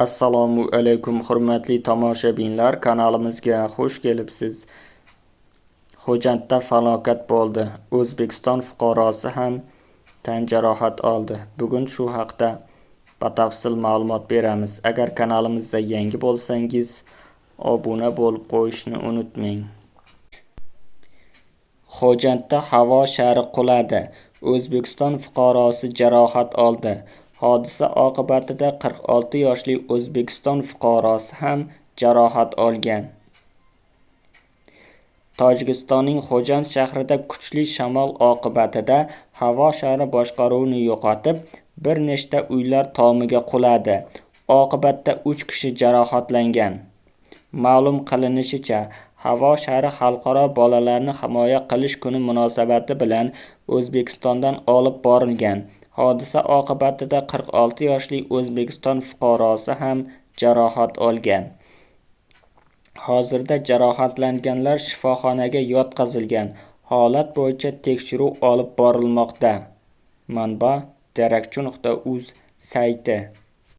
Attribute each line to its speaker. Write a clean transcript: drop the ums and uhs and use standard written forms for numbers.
Speaker 1: Assalomu alaykum, hurmatli tomoshabinlar, kanalimizga xush kelibsiz. Xo'jandda falokat bo'ldi. O'zbekiston fuqarosi ham tan jarohat oldi. Bugun shu haqda batafsil ma'lumot beramiz. Agar kanalimizda yangi bo'lsangiz, obuna bo'lib qo'yishni unutmang. Xo'jandda havo shari quladi. O'zbekiston fuqarosi jarohat oldi. Hodisa oqibatida 46 yoshli O'zbekiston fuqarosi ham jarohat olgan. Tojikistonning Xo'jand shahrida kuchli shamol oqibatida havo shari boshqaruvni yo'qotib, bir nechta uylar tomiga quladi. Oqibatda 3 kishi jarohatlangan. Ma'lum qilinishicha, havo shari Xalqaro bolalarni himoya qilish kuni munosabati bilan O'zbekistondan olib borilgan. Hodisa oqibatida 46 yoshli O'zbekiston fuqarosi ham jarohat olgan. Hozirda jarohatlanganlar shifoxonaga yotqizilgan. Holat bo'yicha tekshiruv olib borilmoqda. Manba: darakchi.uz sayti.